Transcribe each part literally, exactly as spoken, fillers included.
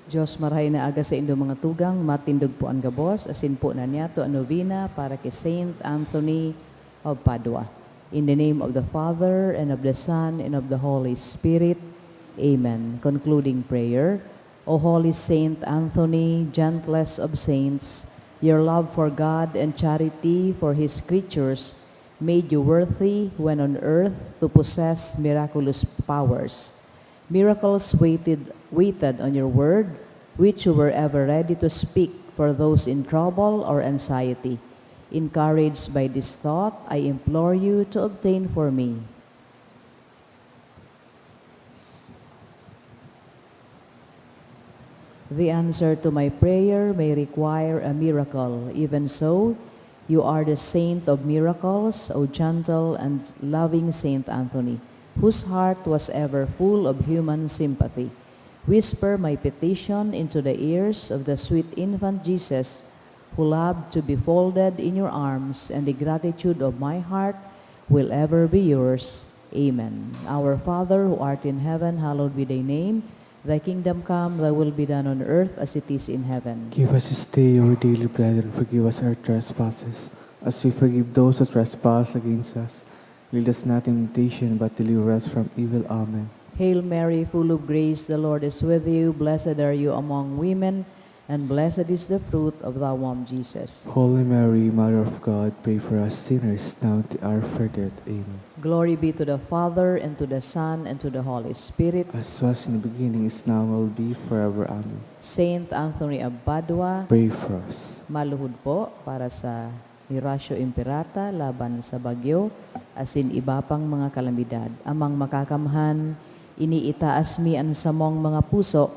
Diyos, marahay na aga saindo mga tugang, matindog po an gabos, asin po na niyato an novena para ki Saint Anthony of Padua. In the name of the Father, and of the Son, and of the Holy Spirit. Amen. Concluding prayer. O Holy Saint Anthony, gentlest of saints, your love for God and charity for His creatures made you worthy when on earth to possess miraculous powers. Miracles waited, waited on your word, which you were ever ready to speak for those in trouble or anxiety. Encouraged by this thought, I implore you to obtain for me the answer to my prayer may require a miracle. Even so, you are the saint of miracles, O gentle and loving Saint Anthony, whose heart was ever full of human sympathy. Whisper my petition into the ears of the sweet infant Jesus, who loved to be folded in your arms, and the gratitude of my heart will ever be yours. Amen. Our Father, who art in heaven, hallowed be thy name. Thy kingdom come, thy will be done on earth as it is in heaven. Give us this day our daily bread, and forgive us our trespasses, as we forgive those who trespass against us. Lead us not in temptation, but deliver us from evil. Amen. Hail Mary, full of grace, the Lord is with you. Blessed are you among women, and blessed is the fruit of thy womb, Jesus. Holy Mary, Mother of God, pray for us sinners, now and at the hour of our death. Amen. Glory be to the Father, and to the Son, and to the Holy Spirit. As was in the beginning, is now, and will be forever. Amen. Saint Anthony of Padua, pray for us. Maluhod po para sa Horacio Imperata laban sa bagyo, asin iba pang mga kalamidad. Amang Makakamhan, iniitaas mi an samong mga puso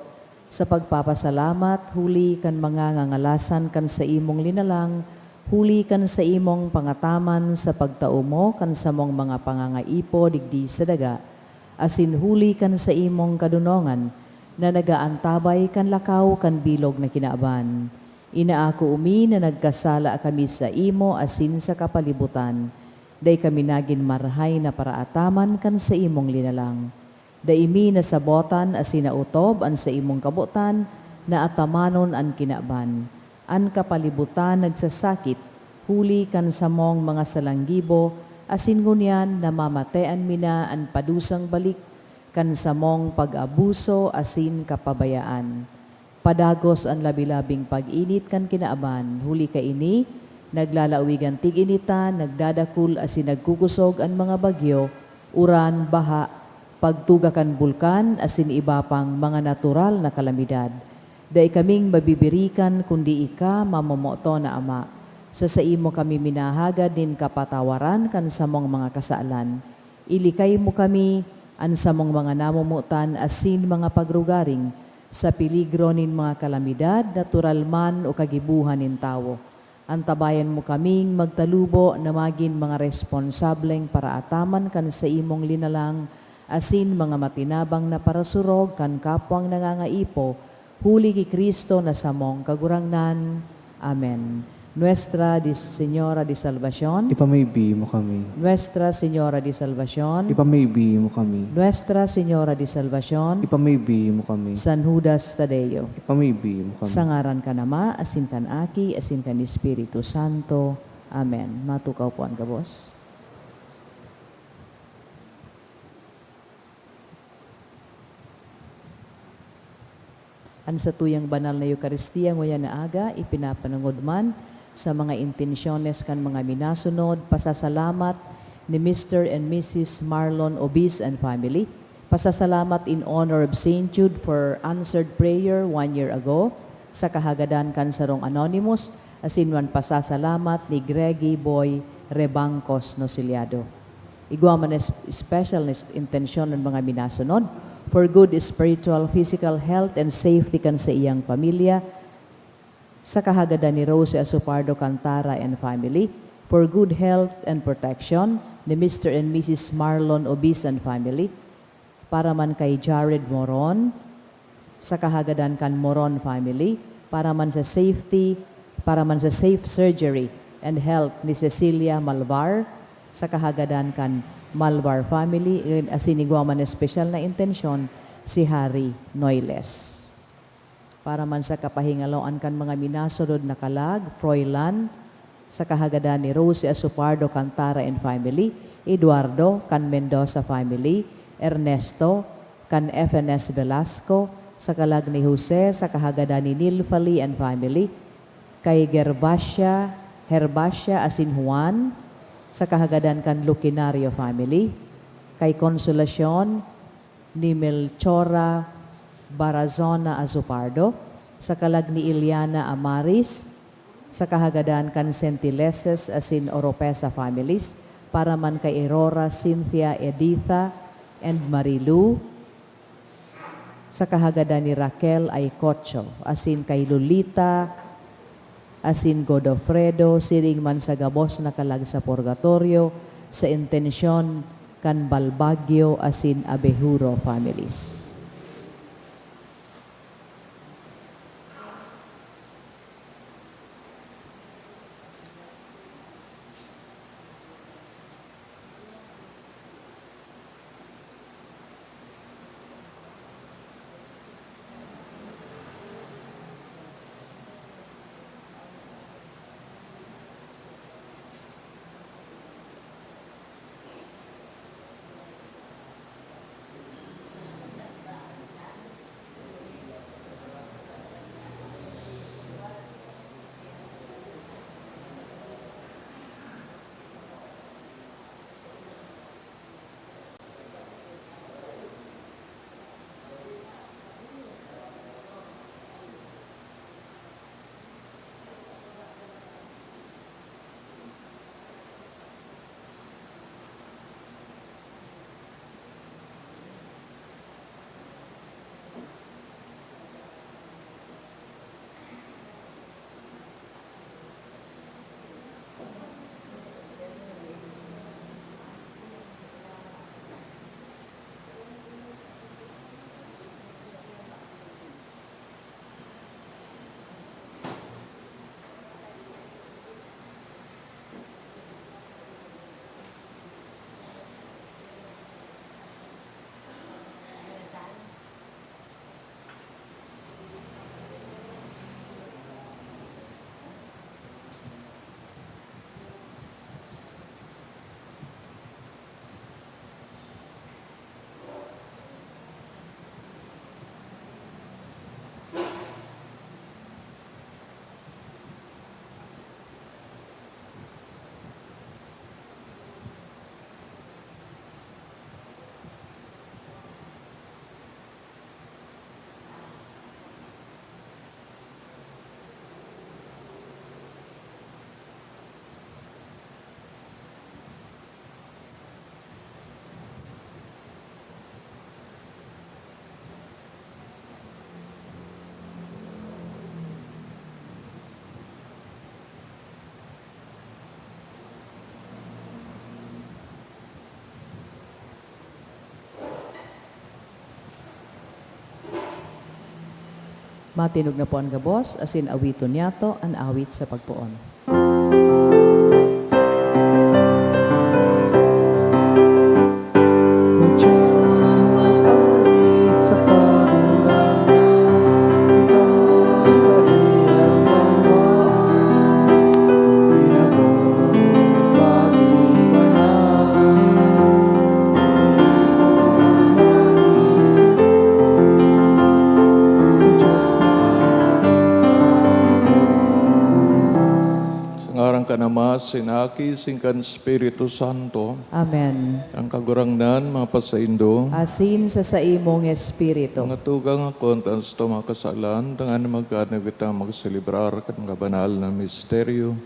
sa pagpapasalamat huli kan mga ngangalasan kan saimong linalang, huli kan saimong pangataman sa pagtao mo kan samong mga pangangaipo digdi sa daga, asin huli kan saimong kadonongan na nag-aantabay kan lakaw kan bilog na kinaban. Inaako mi na nagkasala kami saimo asin sa kapalibutan. Dai kami nagin marahay na paraataman kan saimong linalang. Dai mi nasabotan asin naotob an saimong kabotan na atamanon an kinaban. An kapalibutan nagsasakit huli kan samong mga salanggibo, asin ngunyan namamatean mi na an padusang balik kan samong pag-abuso asin kapabayaan. Padagos an labi-labing pag-init kan kinaban, huli kaini, naglalawig an tig-initan, nagdadakul asin nagkukusog an mga bagyo, uran, baha, pagtuga kan bulkan, asin iba pang mga natural na kalamidad. Dai kaming mabibirikan kundi ika, mamomoton na Ama. Sa saimo kami minahagad nin kapatawaran kan samong mga kasalan. Ilikay mo kami, an samong mga namomotan asin mga pagrugaring, sa peligro nin mga kalamidad, natural man o kagibohan nin tawo. Antabayan mo kaming magtalubo na magin mga responsableng paraataman kan saimong linalang asin mga matinabang na parasurog kan kapwang nangangaipo, huli ki Cristo na samong Kagurangnan. Amen. Nuestra di Señora de Salvacion. Ipamibi mo kami. Nuestra Señora de Salvacion. Ipamibi mo kami. Nuestra Señora de Salvacion. Ipamibi mo kami. San Judas Tadeo. Ipamibi mo kami. Sa ngaran kan Ama, asin kan Aki, asin kan Espiritu Santo. Amen. Matukaw po an gabos. An satuyang banal na Eukaristia ngunyan na aga, ipinapanongod man sa mga intensyones kan mga minasunod, pasasalamat ni Mister and Missus Marlon Obis and family. Pasasalamat in honor of Saint Jude for answered prayer one year ago, sa kahagadan kan sarong anonymous, asin man pasasalamat ni Greggy Boy Rebancos Nociliado. Igwa man na sp-, special na intensyon an mga minasunod, for good spiritual, physical health and safety kan saiyang pamilya, sa kahagadan ni Rose Asopardo Cantara and family, for good health and protection ni Mister and Missus Marlon Obis and family, para man kay Jared Moron, sa kahagadan kan Moron family, para man sa safety, para man sa safe surgery and health ni Cecilia Malvar, sa kahagadan kan Malvar family, asin igwa man espesyal na intensyon si Harry Noiles. Para man sa kapahingaloan kan mga minasunod na kalag, Froilan, sa kahagadan ni Rosie Azupardo Cantara and family, Eduardo, kan Mendoza family, Ernesto, kan F N S Velasco, sa kalag ni Jose, sa kahagadan ni Nilfali and family, kay Gervasia, Herbasia asin Juan, sa kahagadan kan Luquinario family, kay Consolacion, ni Melchora Barazona Azupardo, sa kalag ni Iliana Amaris, sa kahagadan kan Sentileses asin Oropesa families, para man kay Aurora, Cynthia, Editha, and Marilu, sa kahagadan ni Raquel Aycocho, asin kay Lolita, asin Godofredo, siring man sa gabos na kalag sa purgatorio, sa intensyon kan Balbagyo asin Abejuro families. Matinog na po an gabos, asin awiton niyato an awit sa pagpoon. Sa ngaran kan Ama, sin Aki, sin kan Espiritu Santo. Amen. An Kagurangnan mapasaindo. Asin sa saimong espiritu. Mga tugang, akon ta an sato mga kasalan, tanganing magkanuy kita magselebrar kan mga banal na misteryo.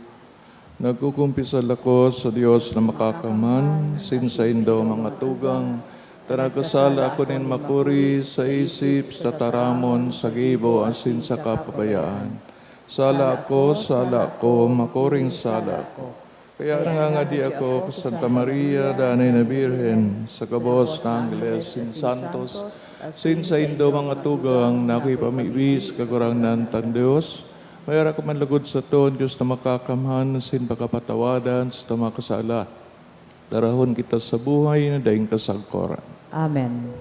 Nagkukumpisal ako sa Dios na Makakamhan, sin saindo mga tugang, ta nagkasala ako nin makuri sa isip, sa taramon, sa gibo, asin sa kapabayaan. Sala ako, sala ako, makuring sala ako. Kaya nangangadi ako kan Santa Maria, danay na Birhen, sa gabos na anggeles, sin santos, sin saindo mga tugang, na akoy pamibi sa Kagurangnan tang Dios, mayara ko man lugod sato an Dios na Makakamhan, sin pakapatawadan sa sato mga kasala. Darahon kita sa buhay na daing kasagkoran. Amen.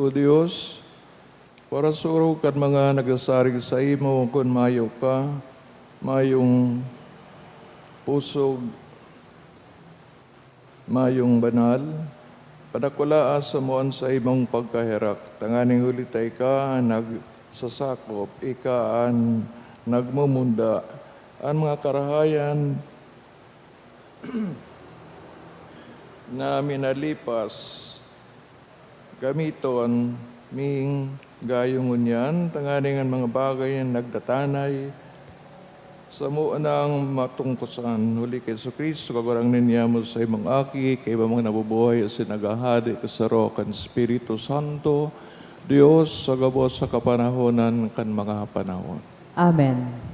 O Dios, parasurog kan mga nagsasarig saimo kun mayo ka, mayong pusog, mayong banal, padakulaa samo an saimong pagkaherak, tanganing huli ta ika an nagsasakop, ika an nagmumunda, an mga karahayan na minalipas, gamiton ming gayo ngunyan, tanganing an mga bagay na nagtatanay, samo nang matungkosan. Huli ki Jesu-Cristo, Kagurangnan niamo, saimong Aki, kaiba mang nabubuhay asin naghahade kasaro kan Espiritu Santo, Dios, sa gabos sa kapanahonan kan mga panahon. Amen.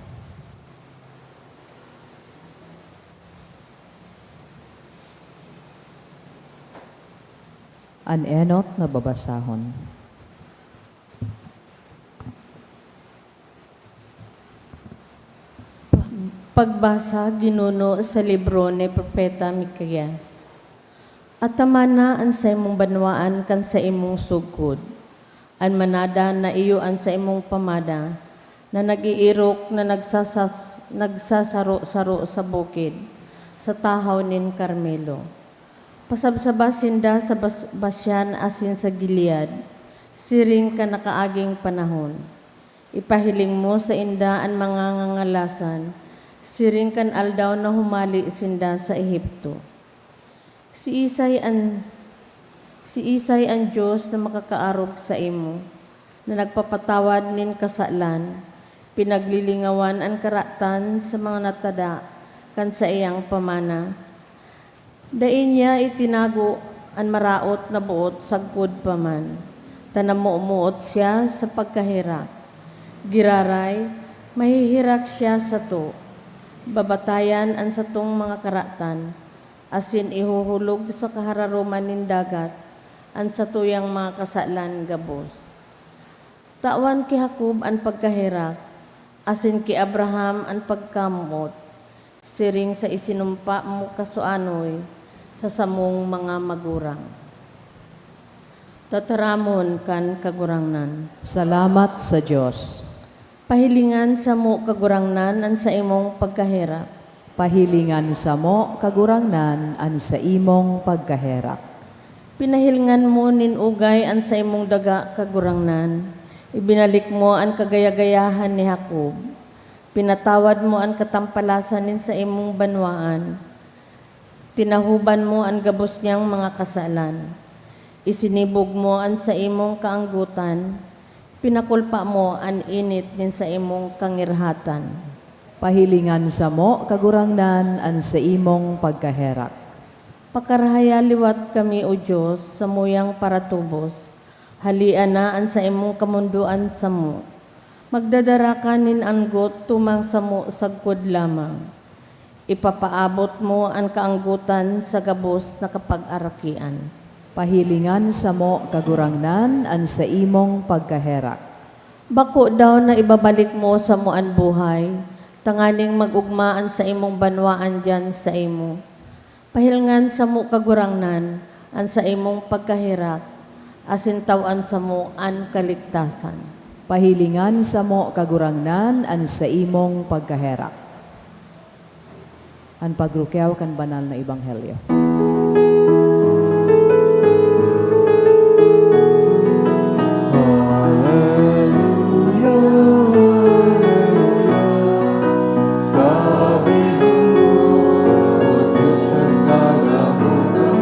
An enot na babasahon. Pagbasa, ginuno sa libro ni Propeta Micaias. Ataman na an saimong banwaan kan saimong sugkod. An manada na iyo an saimong pamada, na nag-iirok na nagsasas-, nagsasaro-saro sa bukid, sa tahaw nin Carmelo. Pasabsaba sinda sa Bas-, Bashan asin sa Gilead, siring kan nakaaging panahon. Ipahiling mo sainda an mga ngangalasan, siring kan aldaw na humali sinda sa Egipto. Siisay an, siisay an Dios na makakaarog saimo, na nagpapatawad nin kasalan, pinaglilingawan an karatan sa mga natada kan saiyang pamana? Dai niya itinago an maraot na boot sagkod pa man, ta namomoot siya sa pagkaherak. Giraray, maheherak siya sato. Babatayan an satong mga karatan, asin ihuhulog sa kahararoman nin dagat an satuyang mga kasalan gabos. Tawan ki Jacob an pagkaherak, asin ki Abraham an pagkamoot, siring sa isinumpa mo kasuanoy sa samong mga magurang. Tataramon kan Kagurangnan. Salamat sa Dios. Pahilingan samo, Kagurangnan, an saimong pagkaherak. Pahilingan samo, Kagurangnan, an saimong pagkaherak. Pinahilingan mo nin ugay an saimong daga, Kagurangnan. Ibinalik mo an kagaya-gayahan ni Jacob. Pinatawad mo an katampalasan nin saimong banwaan. Tinahoban mo an gabos niyang mga kasalan. Isinibog mo an saimong kaanggotan, pinakulpa mo an init nin saimong kangirhatan. Pahilingan samo, Kagurangnan, an saimong pagkaherak. Pakarahaya liwat kami, O Dios, samuyang paratubos, halia na an saimong kamondoan samo. Magdadara ka nin anggot tumang samo sagkod lamang. Ipapaabot mo an kaanggotan sa gabos na kapagarakian. Pahilingan samo, Kagurangnan, an saimong pagkaherak. Bako daw na ibabalik mo samo an buhay, tanganing mag-ogma an saimong banwaan diyan saimo. Pahilingan samo, Kagurangnan, an saimong pagkaherak, asin tawan samo an kaligtasan. Pahilingan samo, Kagurangnan, an saimong pagkaherak. An pagrukyaw kan banal na ebanghelyo. Hallelujah, hallelujah. Sa bilog mo, O Diyos, nagkakamot ako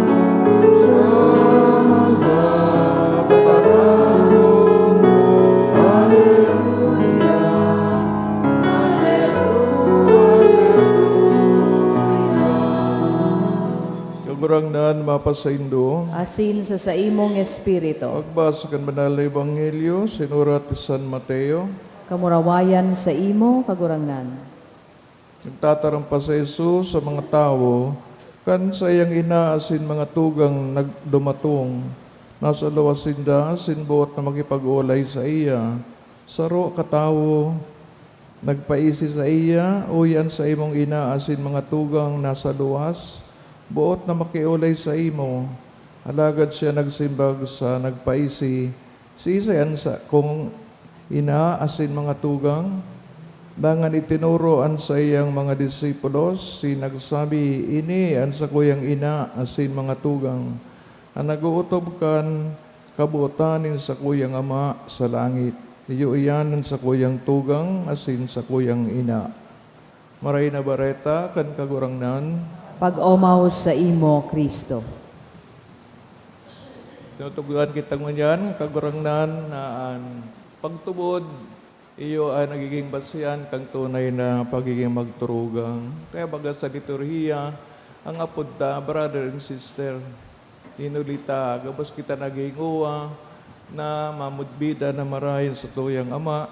sa mga tataramon mo. Hallelujah, hallelujah. Kagurangnan mapasaindo. Asin sa saimong espiritu. Pagbasa kan Banal na Ebanghelyo, sinurat ni San Mateo. Kamurawayan saimo, Kagurangnan. Nagtataram pa si Jesus sa mga tawo, kan saiyang ina asin mga tugang nagdumatong. Nasa luwas sinda asin boot na makipag-olay saiya. Saro katawo nagpaisi saiya, "Uy, an saimong ina asin mga tugang nasa luwas, boot na makiolay saimo." Alagad siya nagsimbag sa nagpaisi, Siisay an sakong ina asin mga tugang? Dangan itinuro an saiyang mga disipulos, si nagsabi, "Ini an sakuyang ina asin mga tugang, an nag-ootob kan kabotan nin sakuyang Ama sa langit. Iyo iyan an sakuyang tugang asin sakuyang ina." Maray na Bareta kan Kagurangnan. Pag-omaw saimo, Cristo. Tinutugoan kita ngunyan, Kagurangnan, na an pagtubod, iyo an nagiging basehan kan tunay na pagiging magturugang. Kaya baga sa liturhiya, ang apod ta, brother and sister. Hinuli ta, gabos kita naghingowa na mamudbidan na maray an satuyang Ama,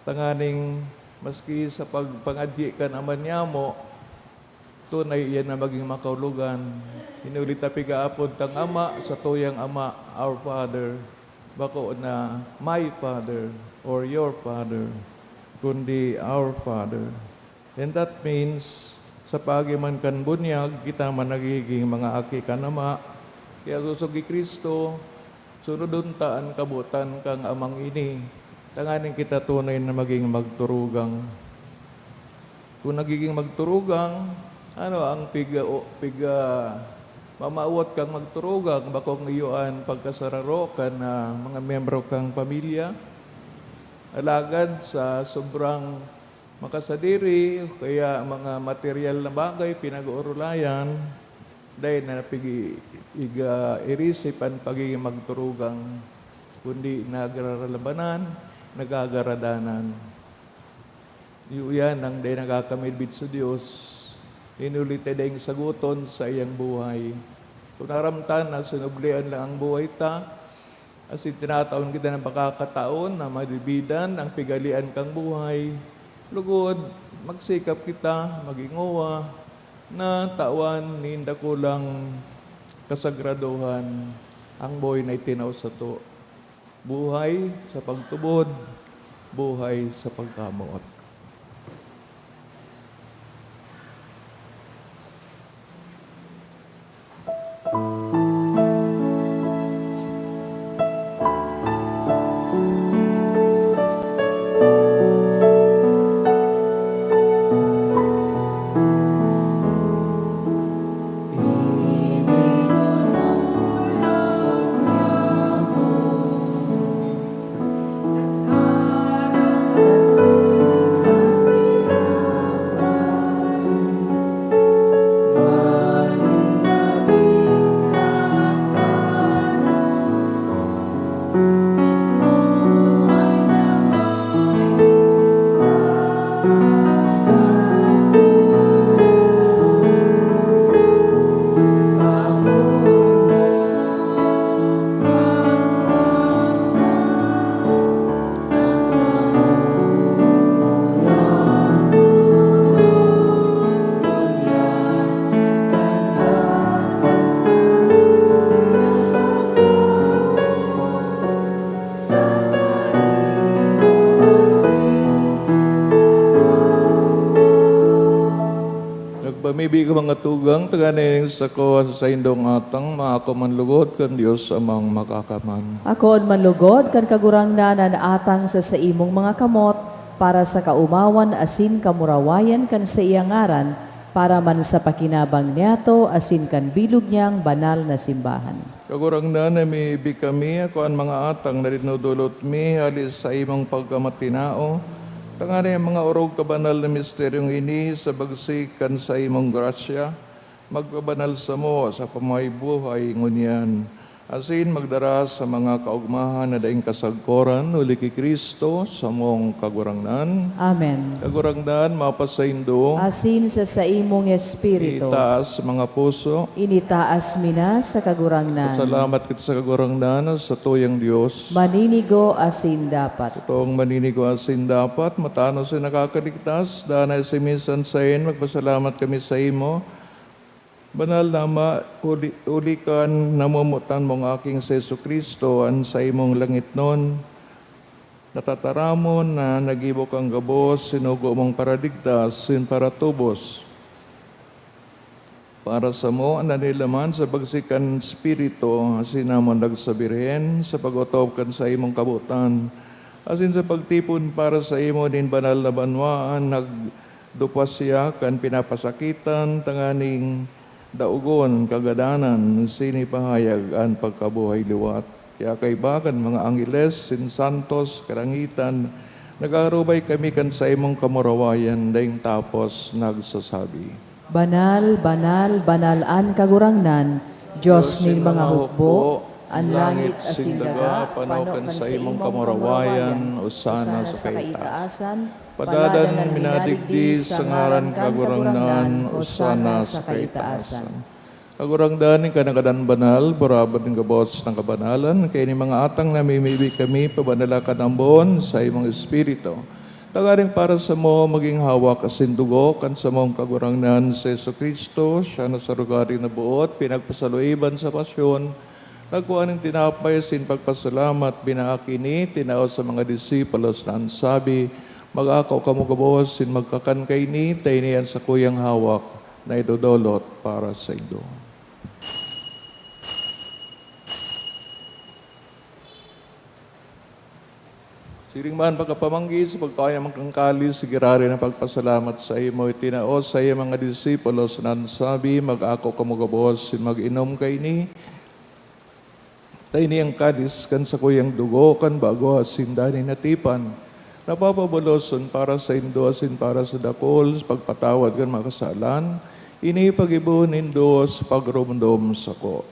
tanganing maski sa pagpangadyi kan Ama niyamo, tunay iyan na magin makaulogan. Hinuli ta pigaapod tang Ama, satuyang Ama, our Father, bako na my Father or your Father, kundi our Father. And that means, sa paagi man kan bunyag, kita man nagiging mga aki kan Ama. Kaya sosog ki Cristo, sunodon ta an kabotan kan Amang ini, tanganing kita tunay na magin magturugang. Kung nagiging magturugang, ano ang piga-, o, piga-, mamawot kang magturugang, bakong iyo an pagkasararo kan, ah, mga miyembro kang pamilya? Alagad sa sobrang makasadiri o kaya mga materyal na bagay pinag-oorulayan, dai na pigi-, iga-, irisip an pagigin magturugang, kundi nagraralabanan, nagagaradanan. Iyo iyan ang dai nakakamidbid sa Dios, hinuli ta daing sagoton sa iyang buhay. Kung aram ta na sinublian lang ang buhay ta, asin tinataon kita na pakakataon na madbidan ang pigalian kang buhay. Lugod, magsikap kita, maghingowa, na tawan nin dakulang kasagradohan ang buhay na itinao sato. Buhay sa pagtubod, buhay sa pagkamoot. Nagpamibi ka, mga tugang, tanganing sako an saindong atang maako man lugod kan Dios Amang Makakaman. Akoon man lugod kan Kagurangnan an atang sa saimong mga kamot, para sa kaomawan asin kamurawayan kan saiyang ngaran, para man sa pakinabang niyato asin kan bilog niyang banal na simbahan. Kagurangnan, namimibi kami, ako an mga atang na dinodolot mi hali sa saimong pagkamatinao, tanganing an mga orog kabanal na misteryong ini, sa bagsik kan saimong grasya, magpabanal samo sa pamahay-buhay ngunyan, asin magdara sa mga kaogmahan na daing kasagkoran, huli ki Cristo, samong Kagurangnan. Amen. Kagurangnan, mapasaindo. Asin sa saimong espiritu. Itaas mga puso. Initaas mi na sa Kagurangnan. Salamat kita sa Kagurangnan, sa tuyang Dios. Maninigo asin dapat. Totoong maninigo asin dapat, matanos asin nakakaligtas, danay sa minsan sain, magpasalamat kami saimo. Banal na Ama, huli, huli kan namomotan mong Aking si Jesu-Cristo, an saimong langitnon na tataramon na naggibo kang gabos, sinugo mong paraligtas, sin paratubos. Para samo, an danilaman sa pagsik kan Espiritu, asin namundag sa Birhen, sa pag-otob kan saimong kabotan, asin sa pagtipon para saimo nin banal na banwaan, nagdupa siya kan pinapasakitan, tanganing daogon kagadanan, asin ipahayag an pagkabuhay liwat. Kaya kaiba kan mga angheles, sin santos, karangitan, nag-aarubay kami kan saimong kamurawayan, daing tapos nagsasabi, Banal, banal, banal an Kagurangnan, Dios nin mga hukbo, an langit asin daga, pano kan saimong kamurawayan, osana sa kaitaasan. Padalan an minadigdi sa ngaran kan Kagurangnan, osana sa kaitaasan. Kagurangnan, ika na gadan banal, burabod nin gabos na kabanalan, kaini mga atang namimibi kami, pabanala kan ambon sa imong Espiritu. Tanganing para samo magin hawak asin dugo kan samong Kagurangnan si Jesu-Cristo. Siya na sa lugar na boot, pinagpasaluiban sa pasyon, nagkua nin tinapay asin pagpasalamat, binaak ini, tinao sa mga disipulos na an sabi, "Mag-ako kamo gabos asin magkakan kaini, ta ini an sakuyang hawak na idodolot para saindo." Siring man, pagkapamanggi sa pagkaoyan kan kalis, giraray na pagpasalamat saimo, itinao sa iyang mga disipulos na an sabi, "Mag-ako kamo gabos asin mag-inom kaini, ta ini an kalis kan sakuyang dugo kan bago asin danay na tipan, na papaboloson para saindo asin para sa dakul sa pagpatawad kan mga kasalan. Ini paggibohon nindo sa pagromdom sako."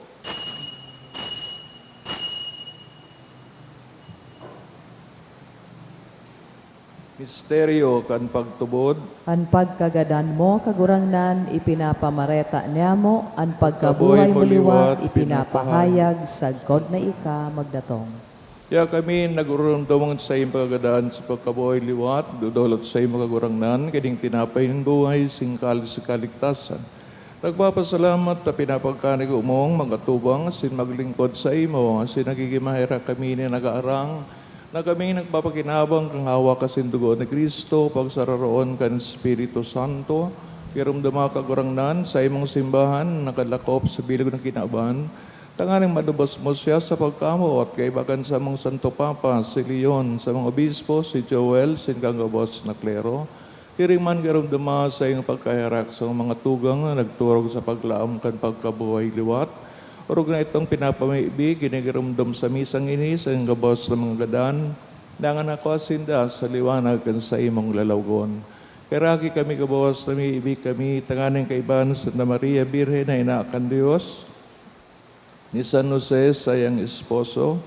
Misteryo kan pagtubod. An pagkagadan mo, Kagurangnan, ipinapamareta niamo, an pagkabuhay mo liwat, ipinapahayag sagkod na ika magdatong. Kaya kami nagurumdom sa iyong pagkagadan sa pagkabuhay liwat, dodolot sa iyong Kagurangnan, kining tinapay nin buhay, singkal sa kaligtasan. Nagpapasalamat ta pinapagkanigo mong mag-atubang asin maglingkod saimo, asin nagigin maherak kami nin nagaarang na kami nagpapakinabang kan hawak asin dugo ni Cristo, pagsararoon kan Espiritu Santo. Giromdoma, Kagurangnan, sa imong simbahan na nakalakop sa bilog na kinaban, tanganing malubos mo siya sa pagkamoot, kaiba kan samong Santo Papa, si Leon, samong obispo, si Joel, asin kan gabos na klero. Siring man, giromdoma sa iyong pagkaherak sa mga tugang na nagturog sa paglaom kan pagkabuhay liwat. Orog na itong pinapamibi, ginigiromdom sa misang ini sa iyong gabos na mga gadan, dangan nakua sinda sa liwanag kan saimong lalawgon. Kaheraki kami gabos, namibi kami, tanganing kaiba ni Santa Maria Birhen na ina kan Dios, ni San Jose, saiyang esposo,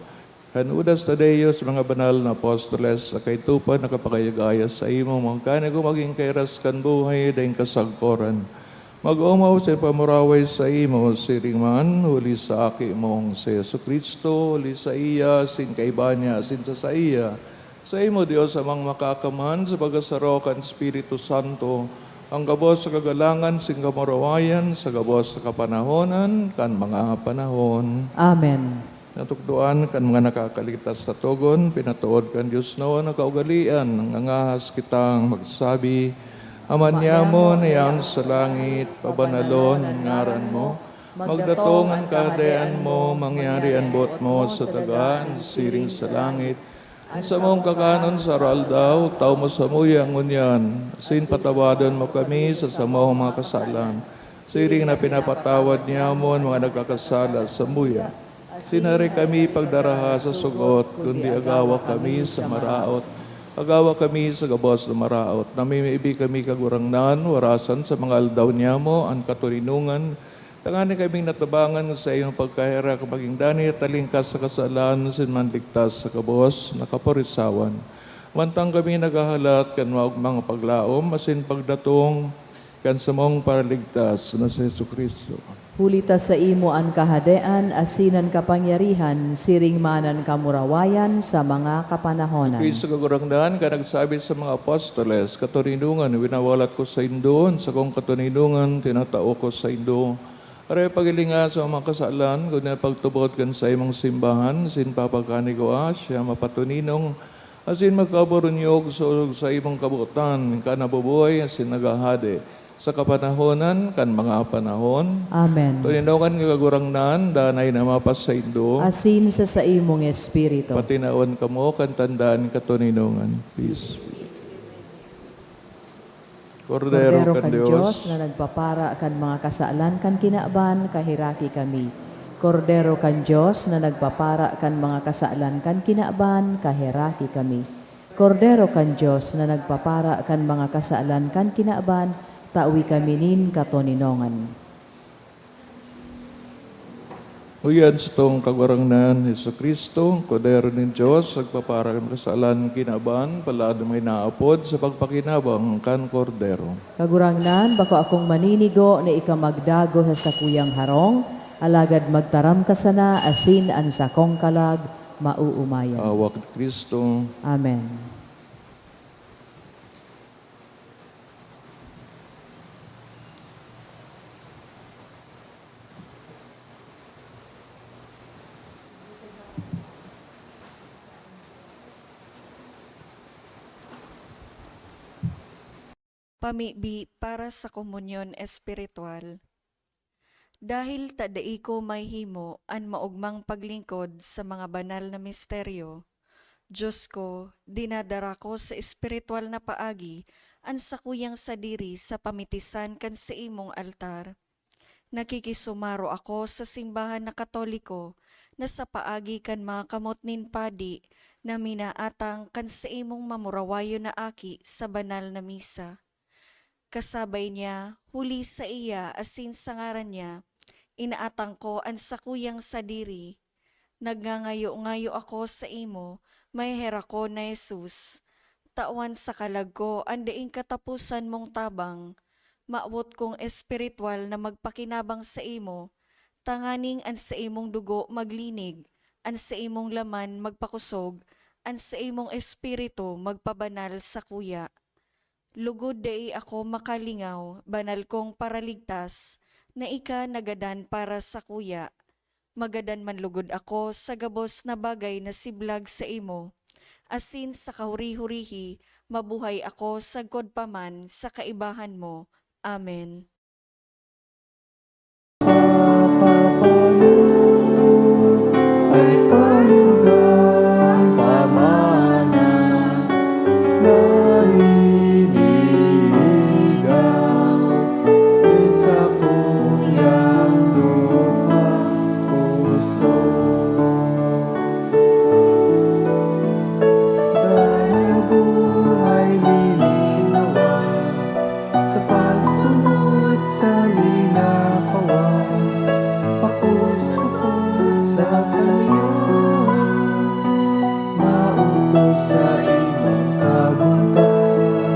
kan Judas Tadeo, sa mga banal na apostoles, sa kaitupad na kapagayagaya saimo, magkanigo magin kairas kan buhay daing kasagkoran. Mag-omaw sa pamuraway saimo, siring man, huli sa Aki mong si Jesu-Cristo, huli saiya, asin kaiba niya, asin sa saiya, saimo, Dios Amang Makakamhan, sa pagkasaro kan Espiritu Santo, an gabos na kagalangan asin kamurawayan sa gabos na kapanahonan kan mga panahon. Amen. Natukdoan kan mga nakakaligtas na togon, pinatood kan Dios na kaugalean, nangangahas kitang magsabi, Ama niamo na iyan sa langit, pabanalon an ngaran mo, magdatong an Kahadean mo, mangyari an boot mo sa daga, siring sa langit. An samong kakanon sa aroaldaw, taw mo samuya ngunyan, asin patawadon mo kami sa samong mga kasalan, siring na pinapatawad niamo an mga nagkakasala samuya. Asin dai kami pagdaraha sa sugot, kundi agawa kami sa maraot. Agawa kami sa gabos na maraot. Namimibi kami, Kagurangnan, warasan sa mga aldaw niamo an katoninongan, tanganing kaming natabangan sa imong pagkaherak, magin danay talingkas sa kasalan, asin manligtas sa gabos na kaporisawan. Mantang kami naghahalat kan maogmang paglaom asin pagdatong kan samong Paraligtas na si Jesu-Cristo. Huli ta saimo an kahadean asin an kapangyarihan, siring man an kamurawayan sa mga kapanahonan. Cristo, Kagurangnan, ka nagsabi sa mga apostoles, "Katoninongan winawalat ko saindo, an sakong katoninongan tinatao ko saindo." Aray paghilinga sa mga kasalan, kundi pagtubod kan saimong simbahan, asin papagkanigua siya mapatoninong, asin magkaburunyog sa orog saimong kabotan, ka nabubuhay asin naghahade, Sa kapanahonan kan mga panahon. Amen. Toninongan nga Kagurangnan, danay na mapasaindo. Asin sa saimong espiritu. Patinawon kamo kan tandaan katoninongan. Peace. Kordero Kordero kan kan Dios. Dios na nagpapara kan mga kasalan kan kinaban, kaheraki kami. Kordero kan Dios na nagpapara kan mga kasalan kan kinaban, kaheraki kami. Kordero kan Dios na nagpapara kan mga kasalan kan kinaban, tawi kami nin katoninongan. Huyan satong Kagurangnan, Jesu-Cristo, Kordero nin Dios, nagpapara kan kasalan kinaban, palad may naapod sa pagpakinabang kan Kordero. Kagurangnan, bako akong maninigo na ika magdago sa sakuyang harong, alagad magtaram ka sana asin an sakong kalag maoomayan. Hawak ni Cristo. Amen. Pamibi para sa komunyon espiritual. Dahil ta dai ko mahimo an maogmang paglingkod sa mga banal na misteryo, Diyos ko, dinadara ko sa espiritual na paagi an sakuyang sadiri sa pamitisan kan saimong altar. Nakikisumaro ako sa simbahan na Katoliko na sa paagi kan mga kamot nin padi na minaatang kan saimong mamurawayon na aki sa banal na misa. Kasabay niya, huli saiya asin sa ngaran niya, inaatang ko an sakuyang sadiri. Nagngangayo-ngayo ako saimo, maheherakon na Jesus. Tawan sa kalag ko an daing kataposan mong tabang. Mawot kong espiritual na magpakinabang saimo, tanganing an saimong dugo maglinig, an saimong laman magpakosog, an saimong espiritu magpabanal sakuya. Lugod dai ako makalingaw, banal kong Paraligtas, na ika nagadan para sakuya. Magadan man lugod ako sa gabos na bagay na siblag saimo, asin sa kahuri-hurihi mabuhay ako sagkod pa man sa kaibahan mo. Amen. Sa pagsunod sa ginhawa, pakusog ko sa kanya. Maotob sa imong kabuntagon,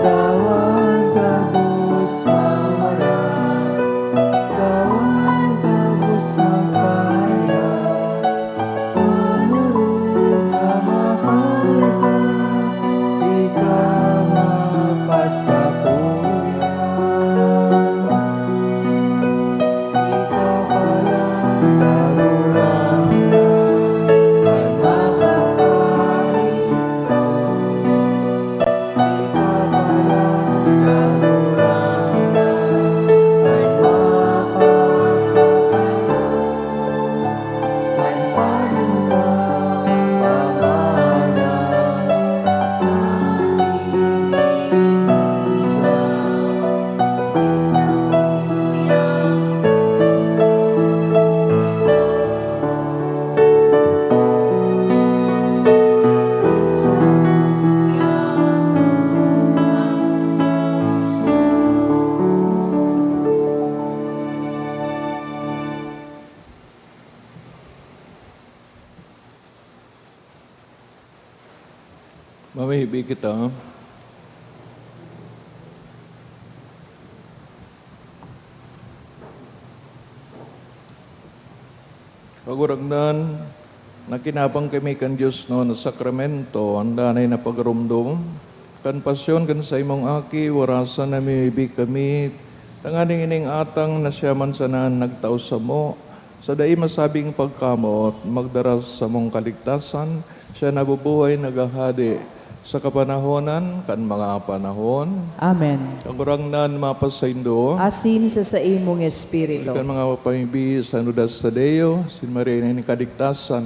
dawan gabos mawara, dawan gabos magpahayag. Mamibi kita. Kagurangnan, nakinabang kami kan Dios na sakramento, an danay na pagaromdom kan pasyon kan saimong Aki, orasa na mimibi kami, tanganing ining atang na siya man sana an nagtao samo, sa dai masabing pagkamot, magdara sa samong kaligtasan, siya nabubuhay, naghahade, Sa kapanahonan kan mga panahon. Amen. Kagurangnan mapasaindo. Asin sa saimong espiritu. Kan mga pamibi sa Nudas Tadeo, sin Maria na kadigtasan.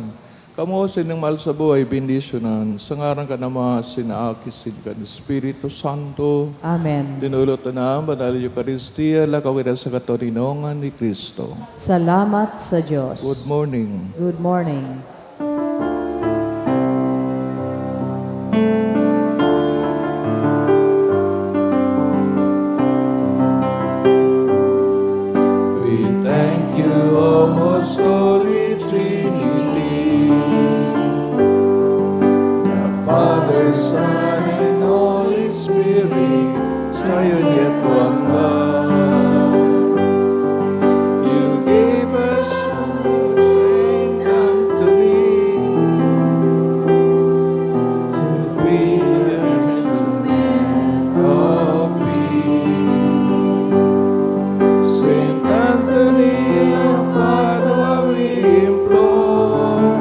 Kamo sining mahal sa buhay, bendisyonan. Sa ngaran kan Ama, sin Aki, sin kan Espiritu Santo. Amen. Dinulot na ang banal Eukaristia, lakaw kita sa katoninongan ni Cristo. Salamat sa Diyos. Good morning. Good morning. We thank you, O most holy Trinity, the Father, Son, and Holy Spirit, triune yet one God. You gave us Saint Anthony to be an instrument of peace. Saint Anthony of Padua, we implore,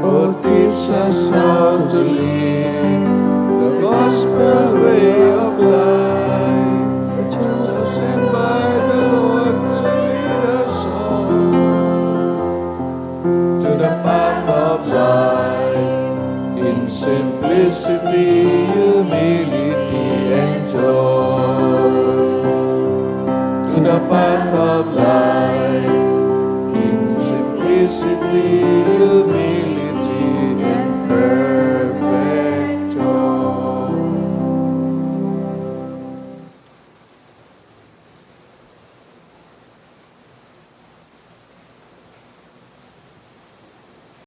oh, teach us how to live the gospel way of life, chosen by the Lord to lead us all to the path of life. In simplicity, humility, and joy, to the path of